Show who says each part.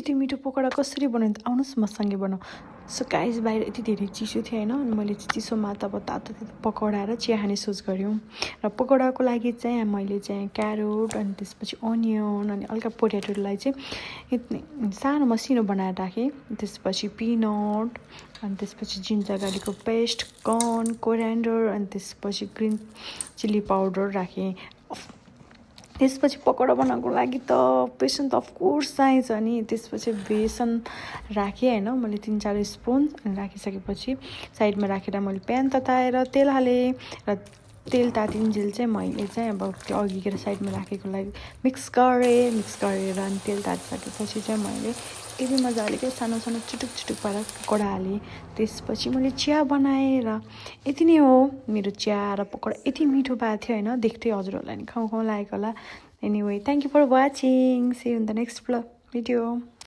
Speaker 1: यति मिठो पकौडा कसरी बनाउनु आउनुहोस् मसँगै बनाऊ। सो गाइस बाहिर यति धेरै चिसो थियो होइन अनि मैले चिसोमा तब तातो पकौडा र चिया खाने सोच गऱ्यौँ र पकौडाको लागि चाहिँ मैले चाहिँ क्यारोट अनि त्यसपछि अनियन अनि हल्का पोटेटोलाई चाहिँ सानो मसिनो बनाएर राखेँ। त्यसपछि पिनट अनि त्यसपछि जिन्जर गार्लिकको पेस्ट कर्न कोरिएन्डर अनि त्यसपछि ग्रिन चिल्ली पाउडर राखेँ। त्यसपछि पकौडा बनाउनको लागि त बेसन त अफकोर्स चाहिन्छ नि। त्यसपछि बेसन राखेँ होइन मैले 3-4 स्पुन अनि राखिसकेपछि साइडमा राखेर मैले प्यान तताएर तेल हालेँ र तेल तातिन्जेल चाहिँ मैले चाहिँ अब त्यो अघिको साइडमा राखेकोलाई मिक्स गरेर अनि तेल तातिसकेपछि चाहिँ मैले यति मजाले के सानो सानो चुटुक पारेर पकौडा हालेँ। त्यसपछि मैले चिया बनाएँ र यति नै हो मेरो चिया र पकौडा यति मिठो भएको थियो होइन। देख्दै हजुरहरूलाई नि खाउँ लागेको होला। Anyway thank you for watching see you in the next video.